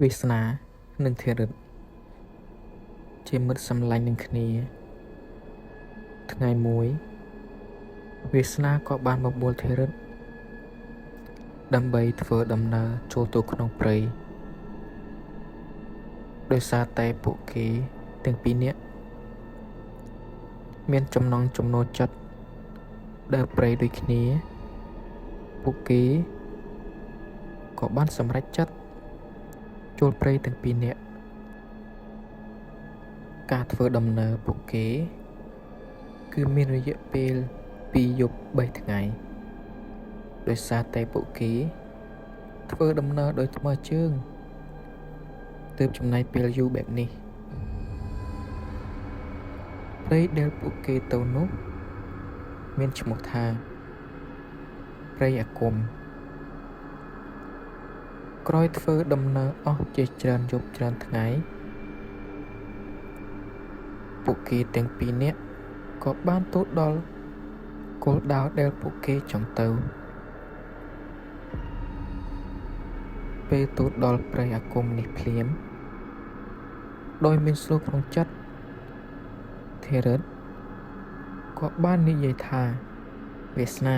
វាសនានិងធារិទ្ធជាមិត្តសម្លាញ់នឹងគ្នាថ្ងៃមួយវាសនាក៏បានបបួលធារិទ្ធដើម្បីធ្វើដំណើរចូលទៅក្នុងព្រៃដោយសារតែពួកគេទាំងពីរនាក់មានចំណង់ចំណូលចិត្តដើរព្រៃដូចគ្នាពួកគេក៏បានសម្រេចចិត្តចូលព្រៃទាំងពីរនាក់ការធ្វើដំណើរពួកគេគឺមានរយៈពេល2យប់3ថ្ងៃដោយសារតែពួកគេធ្វើដំណើរដោយថ្មើរជើងទើបចំណាយពេលយូរបែបនេះព្រៃដែលពួកគេទៅនោះមានឈ្មោះថាព្រៃអាគមក្រោយធ្វើដំណើរអស់ជាច្រើនយប់ច្រើនថ្ងៃពួកគេទាំងពីរនាក់ក៏បានទៅដល់គោលដៅដែលពួកគេចង់ទៅពេលទៅដល់ព្រៃអាគមនេះភ្លាមដោយមានស្រួលក្នុងចិត្តធារិទ្ធក៏បាននិយាយថាវាសនា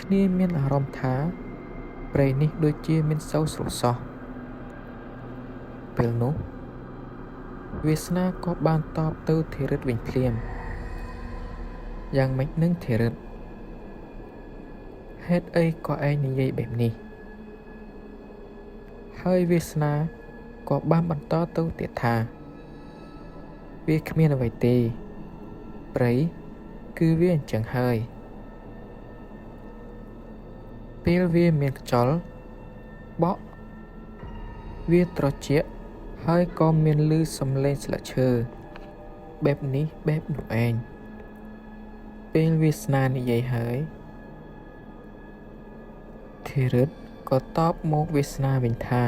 គ្នាមានអារម្មណ៍ថាព្រៃនេះដូចជាមិនសូវស្រួលសោះពេលនោះវាសនាក៏បានតបទៅធារិទ្ធវិញភ្លាមយ៉ាងម៉េចនឹងធារិទ្ធហេតុអីក៏ឯងនិយាយបែបនេះហើយវាសនាក៏បានបន្តទៅទៀតថាវាគ្មានអ្វីទេព្រៃគឺវាអញ្ចឹងហើយពេលវាមានខ្យល់បក់វាត្រជាក់ហើយក៏មានឮសំឡេងស្លឹកឈើបែបនេះបែបនោះឯងពេលវាសនានិយាយហើយធារិទ្ធក៏តបមកវាសនាវិញថា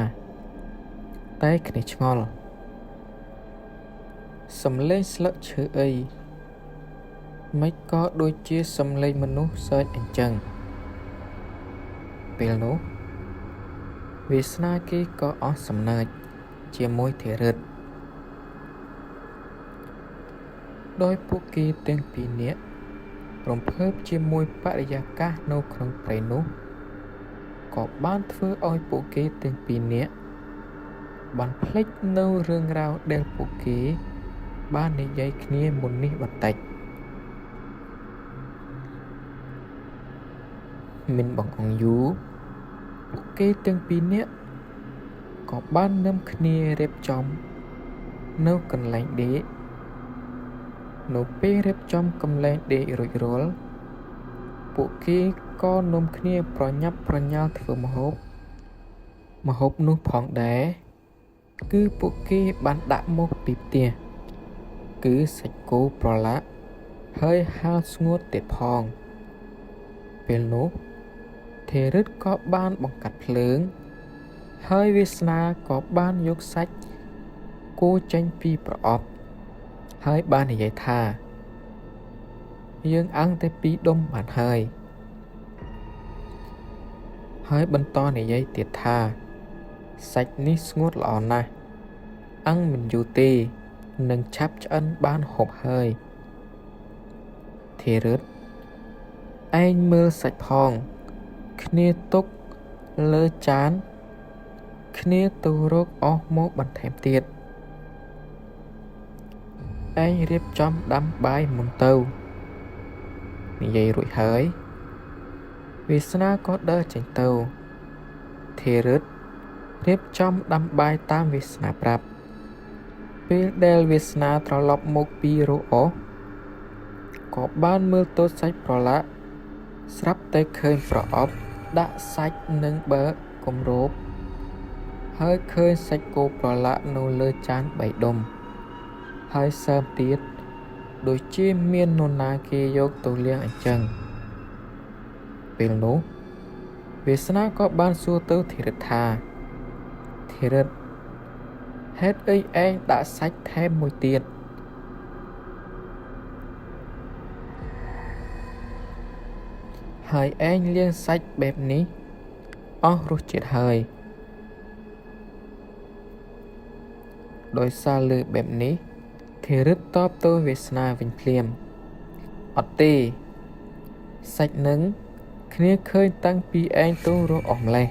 តែគ្នាឆ្ងល់សំឡេងស្លឹកឈើអីមិនក៏ដូចជាសំឡេងមនុស្សសើចអញ្ចឹងពេលនោះវាសនាគេក៏អស់សំណើចជាមួយធារិទ្ធដោយពួកគេទាំងពីរនាក់រំភើបជាមួយបរិយាកាសនៅក្នុងព្រៃនោះក៏បានធ្វើឲ្យពួកគេទាំងពីរនាក់បានភ្លេចនៅរឿងរ៉ាវដែលពួកគេបាននិយាយគ្នាមុននេះបន្តិចមិនបង្អង់យូរពួកគេទាំងពីរនាក់ក៏បាននាំគ្នារៀបចំនៅកន្លែងដេកនៅពេលរៀបចំកន្លែងដេករួចរាល់ពួកគេក៏នាំគ្នាប្រញាប់ប្រញាល់ធ្វើម្ហូបនោះផងដែរគឺពួកគេបានដាក់មកពីផ្ទះគឺសាច់គោប្រឡាក់ហើយហាលស្ងួតទៀតផងពេលនោះធារិទ្ធក៏បានបង្កាត់ភ្លើងហើយវាសនាក៏បានយកសាច់គោចេញពីប្រអប់ហើយបាននិយាយថាយើងអាំងតែពីរដុំបានហើយហើយបន្តនិយាយទៀតថាសាច់នេះស្ងួតល្អណាស់អាំងមិនយូរទេនឹងឆាប់ឆ្អិនបានហូបហើយធារិទ្ធឯងមើលសាច់ផងគ្នាទុកលើចានគ្នាទៅរកអស់មកបន្ថែមទៀតឯងរៀបចំដាំបាយមុនទៅនិយាយរួចហើយវាសនាក៏ដើរចេញទៅធារិទ្ធរៀបចំដាំបាយតាមវាសនាប្រាប់ពេលដែលវាសនាត្រឡប់មកពីរកអស់ក៏បានមើលទៅសាច់ប្រឡាក់ស្រាប់តែឃើញប្រអប់ដាក់សាច់និងបើកគម្របហើយឃើញសាច់គោប្រឡាក់នៅលើចាន3ដុំហើយសើមទៀតដូចជាមាននរណាគេយកទៅលាងអញ្ចឹងពេលនោះវាសនាក៏បានសួរទៅធារិទ្ធថាធារិទ្ធហេតុអីឯងដាក់សាច់ថែមមួយទៀតហើយឯងលាងសាច់បែបនេះអស់រសជាតិហើយ ដោយសារលើបែបនេះ ធារិទ្ធតបទៅវាសនាវិញភ្លាមអត់ទេសាច់នឹងគ្នាឃើញតាំងពីឯងទៅរកអស់ម្លេះ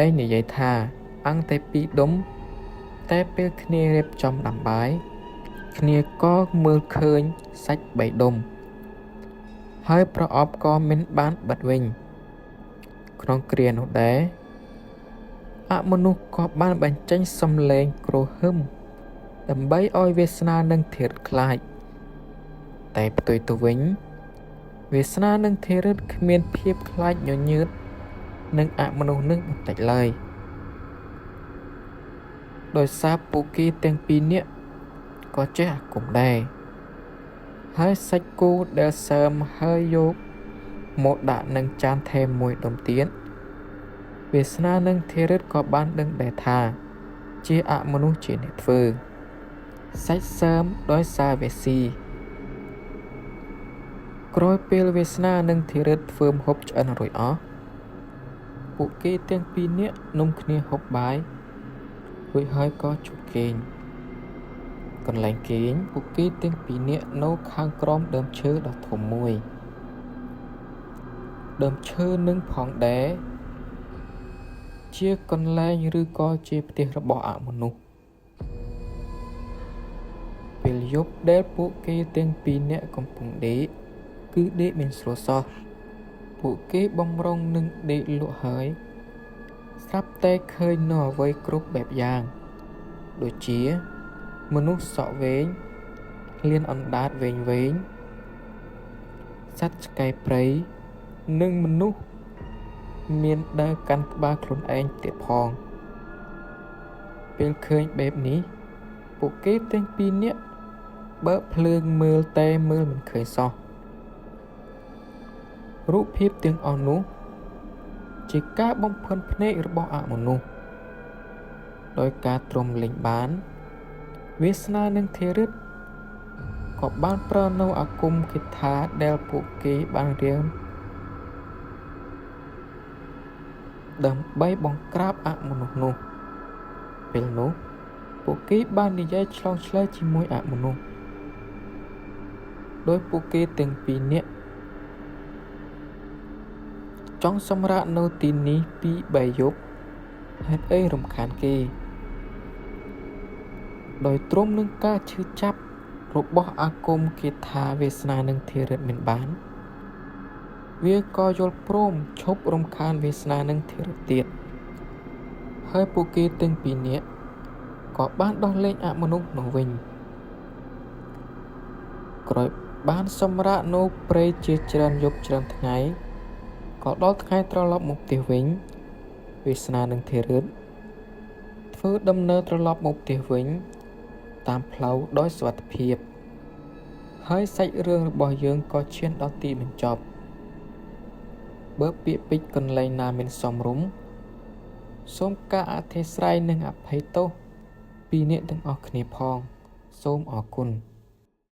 ឯងនិយាយថាអាំងតែពីរដុំតែពេលគ្នារៀបចំដាំបាយគ្នាក៏មើលឃើញសាច់បីដុំហើយប្រអប់ក៏មិនបានបិទវិញក្នុងគ្រានោះដែរអមនុស្សក៏បានបញ្ចេញសំឡេងគ្រហឹមដើម្បីឲ្យវាសនានិងធារិតខ្លាចតែផ្ទុយទៅវិញវាសនានិងធារិតគ្មានភាពខ្លាចញញើតនឹងអមនុស្សនឹងបន្តិចឡើយដោយសារពួកគេទាំងពីរនាក់ក៏ចេះអាគមដែរហើយសាច់គោដែលសើមហើយយកមកដាក់នឹងចានថែមមួយដុំទៀតវាសនានិងធារិតក៏បានដឹងដែរថាជាអមនុស្សជាអ្នកធ្វើសាច់សើមដោយសារវាស៊ីក្រោយពេលវាសនានិងធារិតធ្វើម្ហូបឆ្អិនរួចអស់ពួកគេទាំងពីរនាក់នំគ្នាហូបបាយរួចហើយក៏ជប់គេងកន្លែងគេងពួកគេទាំងពីរនាក់នៅខាងក្រោមដើមឈើដ៏ធំមួយដើមឈើនឹងផងដែរជាកន្លែងឬក៏ជាផ្ទះរបស់អមនុស្សពេលយប់ដែលពួកគេទាំងពីរនាក់កំពុងដេកគឺដេកមិនស្រួលសោះពួកគេបំរុងនឹងដេកលក់ហើយស្រាប់តែឃើញនៅអ្វីគ្រប់បែបយ៉ាងដូចជាមនុស្សសក់វែងលៀនអណ្ដាតវែងវែងសត្វឆ្កែព្រៃនិងមនុស្សមានដើរកាន់ក្បាលខ្លួនឯងទៀតផងពេលឃើញបែបនេះពួកគេទាំងពីរនាក់បើកភ្លើងមើលតែមើលមិនឃើញសោះរូបភាពទាំងអស់នោះជាការបំភិនភ្នែករបស់អមនុស្សដោយការទ្រាំលេងបានវាសនានិងធារិតក៏បានប្រើនៅអាគមគាថាដែលពួកគេបានរៀនដើម្បីបង្ក្រាបអមនុស្សនោះពេលនោះពួកគេបាននិយាយឆ្លងឆ្លើយជាមួយអមនុស្សដោយពួកគេទាំងពីរនាក់ចង់សម្រាកនៅទីនេះពីរបីយប់ហេតុអីរំខានគេដោយទ្រាំនឹងការឈឺចាប់របស់អាគមគាថាវាសនានិងធារិតមិនបានវាក៏យល់ព្រមឈប់រំខានវាសនានិងធារិតទៀតហើយពួកគេទាំងពីរនាក់ក៏បានដោះលែងអមនុស្សនោះវិញក្រោយបានសម្រាកនៅព្រៃជាច្រើនយប់ច្រើនថ្ងៃក៏ដល់ថ្ងៃត្រឡប់មកផ្ទះវិញវាសនានិងធារិតធ្វើដំណើរត្រឡប់មកផ្ទះវិញតាមផ្លូវដោយសុវត្ថិភាពហើយសាច់រឿងរបស់យើងក៏ឈានដល់ទីបញ្ចប់បើពាក្យពេចន៍កន្លែងណាមិនសមរម្យសូមការអធិស្ឋាននិងអភ័យទោសពីអ្នកទាំងអស់គ្នាផងសូមអរគុណ។